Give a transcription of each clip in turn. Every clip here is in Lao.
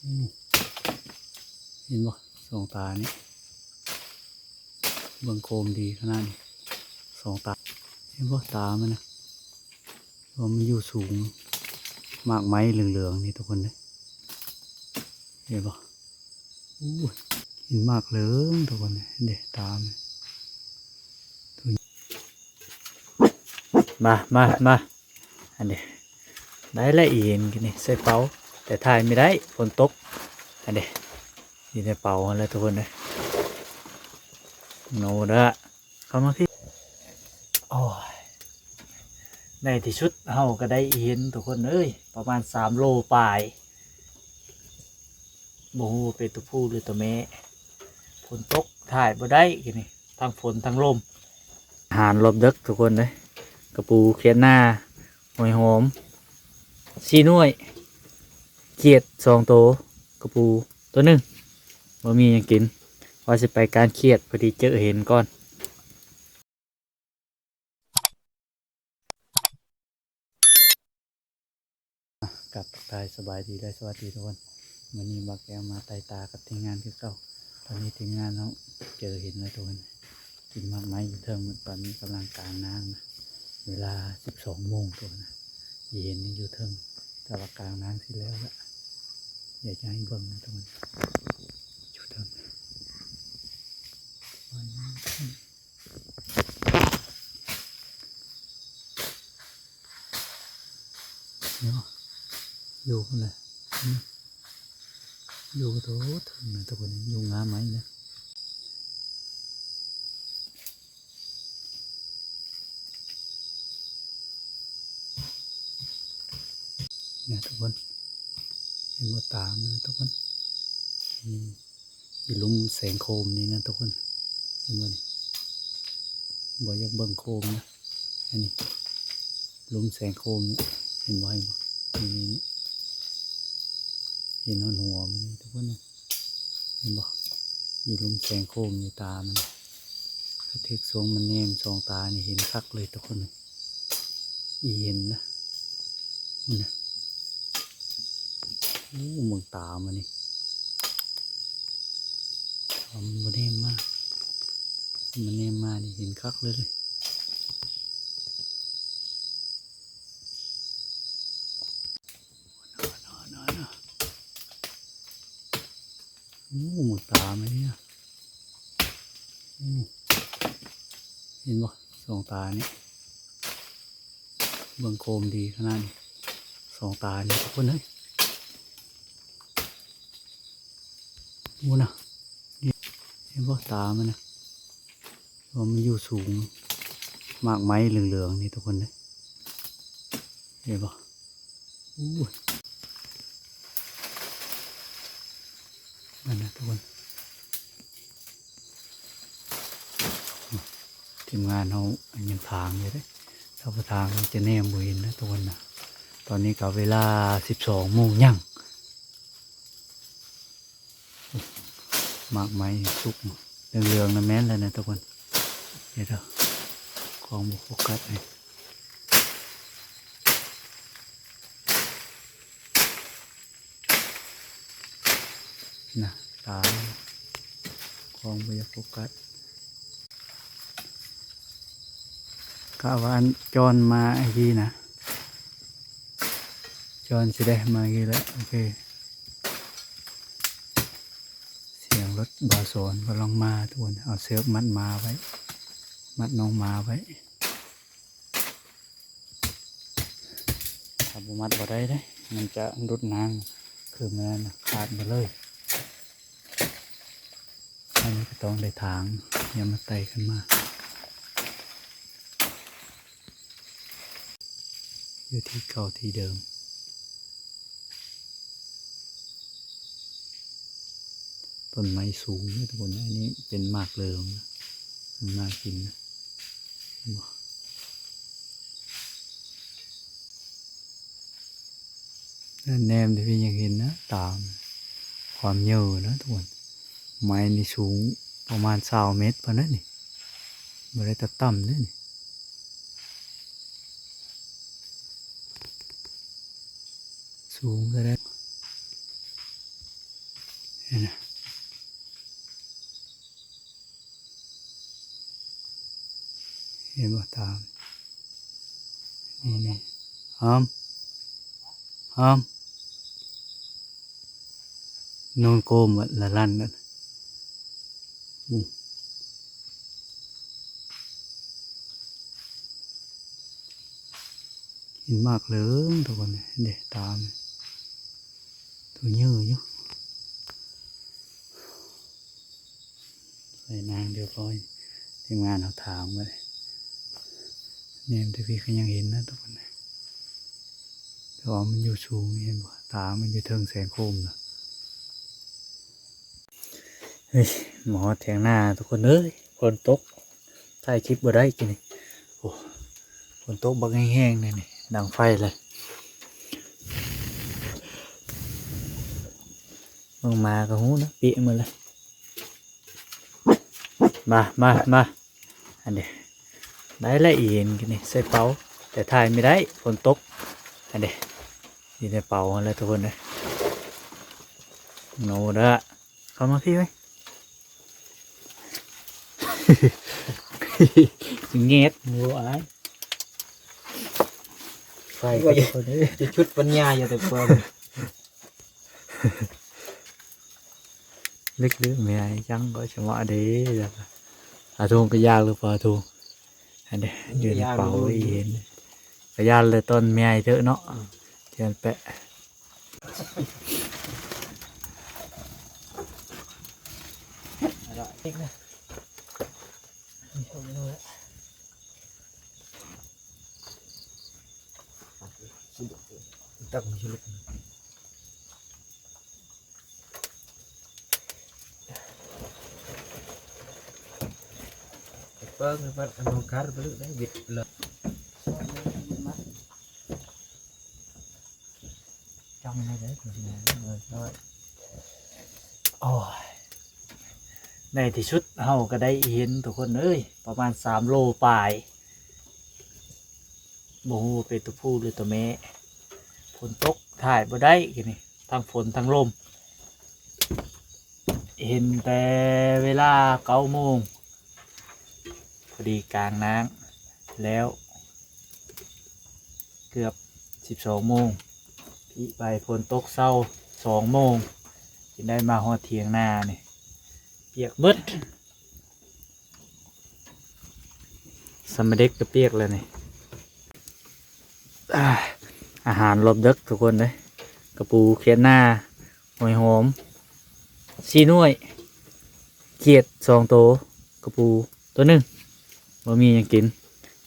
ເຫັນບໍ່ ສອງຕານີ້ ເບິ່ງໂຄມດີຂະໜາດນີ້ ສອງຕາ ເຫັນບໍ່ ຕາມັນນະ ວ່າມັນຢູ່ສູງ ໝາກໄມ້ເຫຼືອງໆນີ້ທຸກຄົນເດ້ ເຫັນບໍ່ ໂອ້ຍ ເຫັນໝາກເຫຼືອງທຸກຄົນເດ້ ຕາມັນ ມາ ມາ ມາ ອັນນີ້ ໄດ້ແລ້ວອີ່ເຫັນກິນນີ້ ໃສ່ເປົາ ແຕ່ຖ່າຍບໍ່ໄດ້ ຝົນຕົກ ອັນນີ້ ຢູ່ໃນເປົາຫັ້ນແຫຼະທຸກຄົນເອີຍ ໂນດາ ເຂົ້າມາພີ້ ໂອ້ຍ ໃນທີ່ສຸດເຮົາກໍໄດ້ອີ່ເຫັນທຸກຄົນເອີຍ ປະມານສາມໂລປາຍ ບໍ່ຮູ້ວ່າເປັນຕົວຜູ້ຫຼືຕົວແມ່ ຝົນຕົກ ຖ່າຍບໍ່ໄດ້ກິນນີ້ ທັງຝົນທັງລົມ ອາຫານລອບເດິກທຸກຄົນເອີຍ ກະປູ ຂຽດໜ້າ ຫອຍຫອມ ສີ່ໜ່ວຍ ຂຽດສອງໂຕ ກະປູໂຕໜຶ່ງ ບໍ່ມີຫຍັງກິນ ວ່າຊິໄປການຂຽດ ພໍດີເຈີເຫັນກ່ອນ. ກາບທັກທາຍສະບາຍດີ ແລະ ສະຫວັດດີທຸກຄົນ ມື້ນີ້ບ່າວແກ້ວມາໄຕ່ຕາກັບທີມງານຄືເກົ່າ ຕອນນີ້ທີມງານເຮົາເຈີເຫັນແລ້ວທຸກຄົນ ກິນໝາກໄມ້ຢູ່ເທິງ ຕອນນີ້ກຳລັງກາງນາງນະ ເວລາສິບສອງໂມງທຸກຄົນນະ ເຫັນຍັງຢູ່ເທິງ ແຕ່ວ່າກາງນາງຊິແລ້ວລະ ດຽວຈະໃຫ້ເບິ່ງນະທຸກຄົນ ຢູ່ເທິງ. ເນາະ ຢູ່ພຸ້ນແຫຼະ ຢູ່ໂຕເທິງນະທຸກຄົນ ຢູ່ງ່າໄມ້ນະ ນະທຸກຄົນ ເຫັນບໍ່ ຕາມັນນະທຸກຄົນ ນີ້ ຢູ່ລຸ່ມແສງໂຄມນີ້ນະທຸກຄົນ ເຫັນບໍ່ນີ້ ບໍ່ຢາກເບິ່ງໂຄມນະ ອັນນີ້ ລຸ່ມແສງໂຄມນີ້ ເຫັນບໍ່ ເຫັນບໍ່ ນີ້ ນີ້ ນີ້ ເຫັນຮອດຫົວມັນນີ້ທຸກຄົນນະ ເຫັນບໍ່ ຢູ່ລຸ່ມແສງໂຄມນີ້ ຕາມັນ ກະຖືກສວງມັນແນມສອງຕານີ້ ເຫັນຄັກເລີຍທຸກຄົນ ອີ່ເຫັນນະ ພຸ້ນນະ ໂອ້ ເບິ່ງຕາມັນນີ້ ມັນບໍ່ແນມມາ ມັນແນມມານີ້ເຫັນຄັກເລີຍ ໂອ້ ເບິ່ງຕາມັນນີ້ນະ ໂອ້ ເຫັນບໍ່ ສອງຕານີ້ ເບິ່ງໂຄມດີຂະໜາດນີ້ ສອງຕານີ້ທຸກຄົນເອີຍ ພຸ້ນນະ ເຫັນບໍ່ ຕາມັນນະ ວ່າມັນຢູ່ສູງ ໝາກໄມ້ເຫຼືອງໆນີ້ທຸກຄົນເດ້ ເຫັນບໍ່ ໂອ້ຍ ນັ້ນນະທຸກຄົນ ທີມງານເຮົາຍັງຖາງຢູ່ເດ້ ຖ້າບໍ່ຖາງຈະແນມບໍ່ເຫັນນະທຸກຄົນນະ ຕອນນີ້ກໍເວລາສິບສອງໂມງຍັງ ໝາກໄມ້ສຸກ ເຫຼືອງໆນະ ແມ່ນແລ້ວນະທຸກຄົນ ເຫັນບໍ່ ກ້ອງບໍ່ໂຟກັສເລີຍ ນະ ຕາ ກ້ອງບໍ່ຢາກໂຟກັສ ກະວ່າອັນຈອນມາອີ່ພີ້ນະ ຈອນຊິໄດ້ມາອີ່ພີ້ແຫຼະ ໂອເຄ ສຽງລົດບ່າວສອນກຳລັງມາທຸກຄົນ ເອົາເຊືອກມັດໝາໄວ້ ມັດນ້ອງໝາໄວ້ ຖ້າບໍ່ມັດບໍ່ໄດ້ເດ້ ມັນຈະຫຼຸດນາງ ຄືແມ່ນຂາດໝົດເລີຍ ອັນນີ້ກໍຕ້ອງໄດ້ຖາງ ຢ່າມາໄຕ່ຂຶ້ນມາ ຢູ່ທີ່ເກົ່າທີ່ເດີມ ຕົ້ນໄມ້ສູງເດ້ທຸກຄົນ ອັນນີ້ເປັນໝາກເຫຼືອງນະ ມັນໜ້າກິນນະ ເຫັນບໍ່ ແນມທີ່ພີ່ຍັງເຫັນນະ ຕາມຄວາມເຫຍີນະທຸກຄົນ ໄມ້ນີ້ສູງປະມານຊາວເມັດພຸ້ນນະນີ້ ບໍ່ໄດ້ຕ່ຳໆເດ້ນີ້ ສູງເທົ່າໃດ ເ ເຫັນບໍ່? ຕາມ ນີ້ໆ ຫອມ ຫອມ ນອນໂກມລະລັນນັ້ນ. ອື ກິນໝາກເລີງທຸກຄົນເດ້ ຕາມ ໂຕເຍີຢູ່. ໃສ່ນາງຮຽບຮ້ອຍ ທີມງານເຮົາຖາງມາເລີຍ. ແນມແຕ່ພີ້ກໍຍັງເຫັນນະທຸກຄົນນະ ແຕ່ວ່າມັນຢູ່ສູງ ເຫັນບໍ່? ຕາມັນຢູ່ເທິງແສງໂຄມນະ. ເຮີ້ຍ ມາຮອດຖຽງນາທຸກຄົນເອີຍ ຝົນຕົກ ຖ່າຍຄລິບບໍ່ໄດ້ກີ້ນີ້. ໂອ້ ຝົນຕົກບັກແຮງໆ ນີ້ ນີ້ ດັງໄຟເລີຍ. ເບິ່ງໝາກໍຮູ້ນະ ປິໝົດເລີຍ. ມາ ມາ ມາ ອັນນີ້ ໄດ້ແລ້ວ ອີເຫັນນີ້ໃສ່ເປົາ ແຕ່ຖ່າຍບໍ່ໄດ້ ຝົນຕົກ. ອັນນີ້ ຢູ່ໃນເປົາຫັ້ນແຫຼະທຸກຄົນເອີຍ. ໂນເດີ ເຂົ້າມາພີ້ເວີຍ. ຊິແງດ ໂອ້ ອາຍ ໄຟກໍ ຈະຊຸດປັນຍາຢູ່ແຕ່ເປີມ ເລິກໆ ແມ່ໃຫຍ່ຈັ່ງກໍຊະມະເດ້. ອາທຸງກໍຢາກຫຼືບໍ່ອາທຸງ? ອັນນີ້ຢູ່ໃນເປົາ ເອີຍ ເຫັນ ກະຢ້ານແຫຼະ ຕອນແມ່ໃຫຍ່ເທີະເນາະ ອືມ ຈຽນແປະ. ຕັກມັນຊິລຸກ ເບິ່ງມັນ ມັນກັດບໍ່ລຸກໄດ້ ບິດເລີຍ. ຈ້ອງໃຫ້ເດີ ໂອ້ຍ ໃນທີ່ສຸດເຮົາກໍໄດ້ເຫັນທຸກຄົນເອີຍ ປະມານສາມໂລປາຍ ບໍ່ຮູ້ວ່າເປັນຕົວຜູ້ຫຼືຕົວແມ່. ຝົນຕົກ ຖ່າຍບໍ່ໄດ້ກີ້ນີ້ ທັງຝົນທັງລົມ. ເຫັນແຕ່ເວລາເກົ້າໂມງ ພໍດີກາງນາງແລ້ວ ເກືອບສິບສອງໂມງ ປີໄປຝົນຕົກເຊົາສອງໂມງ ຈຶ່ງໄດ້ມາຮອດຖຽງນານີ້ ປຽກເບິດ. ສຳມາເດັກກໍປຽກແລ້ວນີ້. ອາ ອາຫານລອບເດິກທຸກຄົນເອີຍ ກະປູຂຽດໜ້າ ຫອຍຫອມ ສີ່ໜ່ວຍ ຂຽດສອງໂຕ ກະປູໂຕໜຶ່ງ ບໍ່ມີຫຍັງກິນ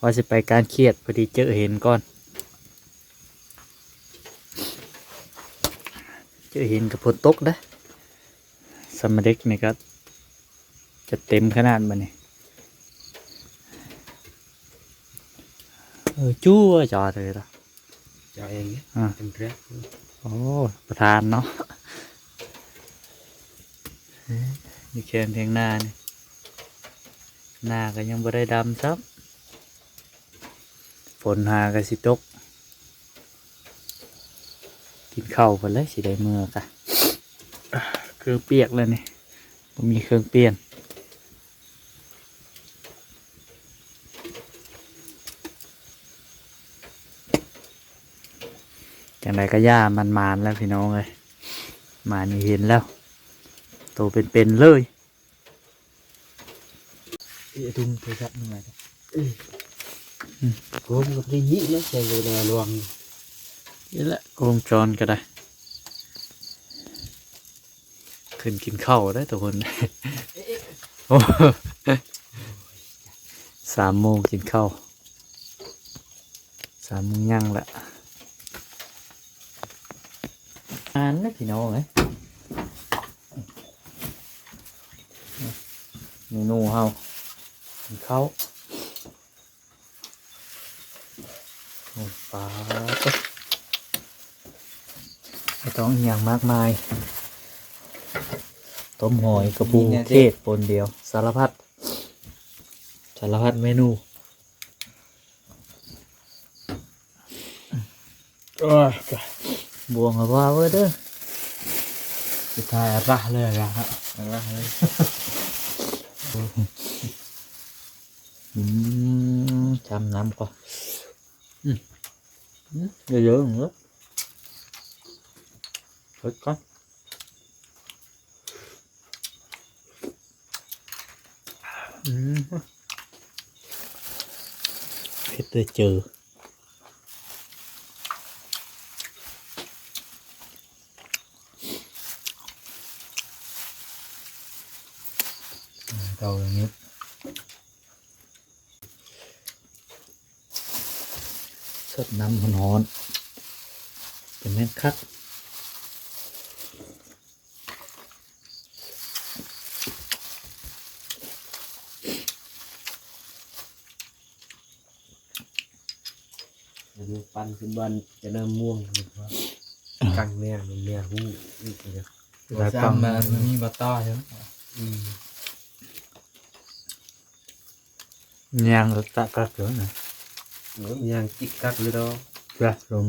ວ່າຊິໄປການຂຽດ ພໍດີເຈີເຫັນກ່ອນ ເຈີເຫັນກັບຝົນຕົກເດ້. ສຳມາເດັກນີ້ກໍຈະເຕັມຂະໜາດບັດນີ້ ເອີ ຈູ້ຈອດເລີຍລະ ຈອດເອງ ອ່າ ເປັນເລື່ອງ ໂອ້ ປະທານເນາະ ຢູ່ແຄມຖຽງນານີ້ ນາກໍຍັງບໍ່ໄດ້ດຳຊ້ຳ. ຝົນຫາກໍຊິຕົກ ກິນເຂົ້າເພິ່ນແຫຼະ ຊິໄດ້ເມືອກະ ເຄື່ອງປຽກແລ້ວນີ້ ບໍ່ມີເຄື່ອງປ່ຽນ ຈັ່ງໃດກໍຢ່າ ມັນໝານແລ້ວພີ່ນ້ອງເອີຍ ໝານນີ້ເຫັນແລ້ວ ໂຕເປັນໆເລີຍ. ເອີ ທຸງໂທລະສັບນີ້ມາ ເອີ ອືມ ໂກງກັບນີ້ເນາະ ໃສ່ເວລາລວງ ນີ້ແຫຼະ ກົງຈອນກໍໄດ້ ຂຶ້ນກິນເຂົ້າເດີ້ທຸກຄົນ ໂອ້ ສາມໂມງກິນເຂົ້າ. ສາມໂມງຍັງລະ ອ່ານລະພີ່ນ້ອງເອີຍ ເມນູເຮົາ ກິນເຂົ້າ ໂອ້ ປາດ ບໍ່ຕ້ອງອີ່ຫຍັງມາກມາຍ ຕົ້ມຫອຍ ກະປູ ເຂດ ປົນດຽວ ສາລະພັດ ສາລະພັດເມນູ. ໂອ້ຍ ບ່ວງວ່າເວີເດີ ສຸດທ້າຍລະເລີຍລະ ລະເລີຍ. ອືມ ຈຳນ້ຳກ່ອນ. ອືມ ອືມ ເຢີໆເດີ ເຮັດກ່ອນ. ອືມ ເຮັດໄດ້ເຈີ ເກົາເງິດ. ສົດນ້ຳຮ້ອນໆ ຈະແມ່ນຄັກ. ອັນນີ້ປັ່ນຂຶ້ນບ້ານຈະນ້ຳມ່ວງ ອ່າ ກັງແນວແນວຮູ້ອີກເດີ. ບໍ່ຊ້ຳ ມັນມີບັດຕາຢູ່. ອືມ ຍ່າງຕະກັກຢູ່ນະ ໂອ້ຍ ຍ່າງຈິກກັກຢູ່ດອກ ຈ້ະ ລົມ.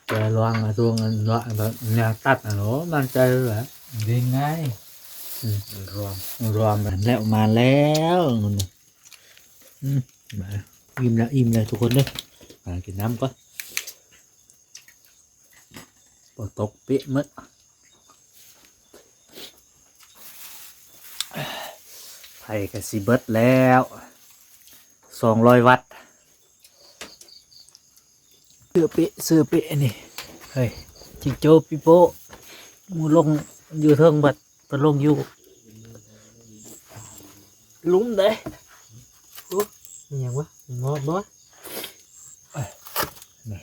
ແຕ່ລອງມາຊ່ວງອັນເນາະ ແບບຍ່າງຕັດຫັ້ນ ໂອ້ ໝັ້ນໃຈແຫຼະ ເດ້ງງ່າຍ. ອືມ ລອງ ລອງ ແລ້ວ ມາແລ້ວ. ອືມ ມາ ອີ່ມແລ້ວ ອີ່ມແລ້ວທຸກຄົນເດີ. ມາກິນນ້ຳກ່ອນ. ຝົນຕົກເປະໝົດ ໄຟກະຊິເບິດແລ້ວ ສອງຮ້ອຍວັດ. ເສື້ອເປະ ເສື້ອເປະອັນນີ້ ເຮີ້ຍ ຈິງໂຈ້ປີໂປ້ ໝູ່ລົງຢູ່ເທິງ ບັດໄປລົງຢູ່ລຸ່ມເດ້. ໂອ້ ມີຫຍັງວະ? ງອດບໍ່? ນີ້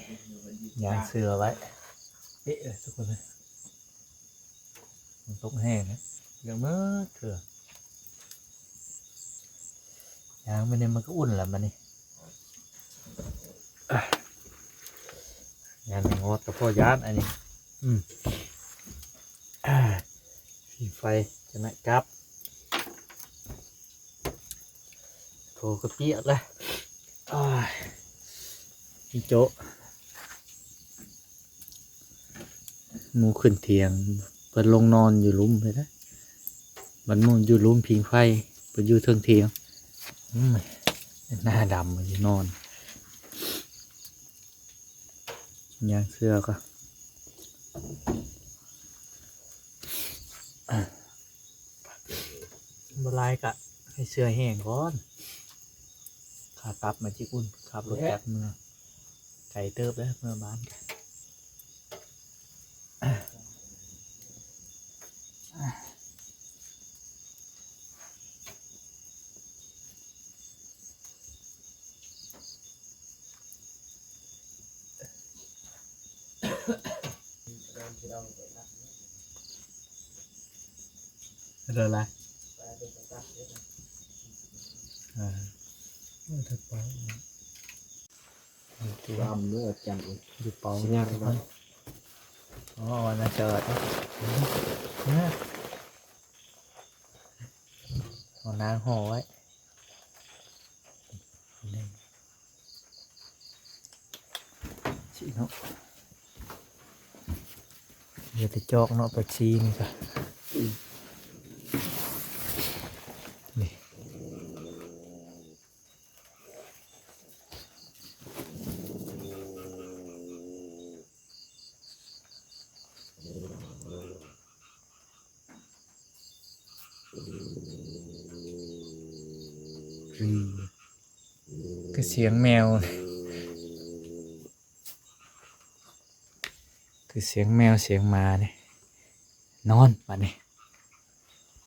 ຍ່າງເສື້ອໄວ້ ເອະ ເອີ ທຸກຄົນເອີຍ ມັນຕົກແຮງເດ້ ເປີດເທື່ອ ຍ່າງໄປນີ້ມັນກະອຸ່ນລະບາດນີ້. ຢ້ານງອດກະພໍຢ້ານອັນນີ້ ອືມ ຜິງໄຟຈະໜ້ອຍກັບ ໂທກະປຽກລະ ໂອ້ຍ ໂຈະ. ໝູ່ຂຶ້ນຖຽງ ເພິ່ນລົງນອນຢູ່ລຸ່ມພຸ້ນນະ ບັດໝູ່ຢູ່ລຸ່ມຜິງໄຟ ເພິ່ນຢູ່ເທິງຖຽງ. ອືມ ໜ້າດຳຢູ່ນອນ ຍ່າງເສື້ອກະ ບໍ່ຫຼາຍກະໃຫ້ເສື້ອແຫ້ງກ່ອນ ຂາກັບມາຈິອຸ່ນ ຂັບລົດຈັກເມືອ ໄກເຕີບເດີ ເມືອບ້ານກະ. ເດີລະ ອ່າ ເດີໄປ ຕາມເດີອາຈານ ຢູ່ເປົາ ຊິຍາກເນາະ. ອໍ ອັນນັ້ນເຈີ ເອົານາງຫໍ່ໄວ້ ຊີ້ເນາະ ເຫຼືອແຕ່ຈອກເນາະ ແປັບຊີນີ້ກະ ນີ້. ຄືສຽງແມວ ຄືສຽງແມວສຽງໝານີ້ ນອນບາດນີ້.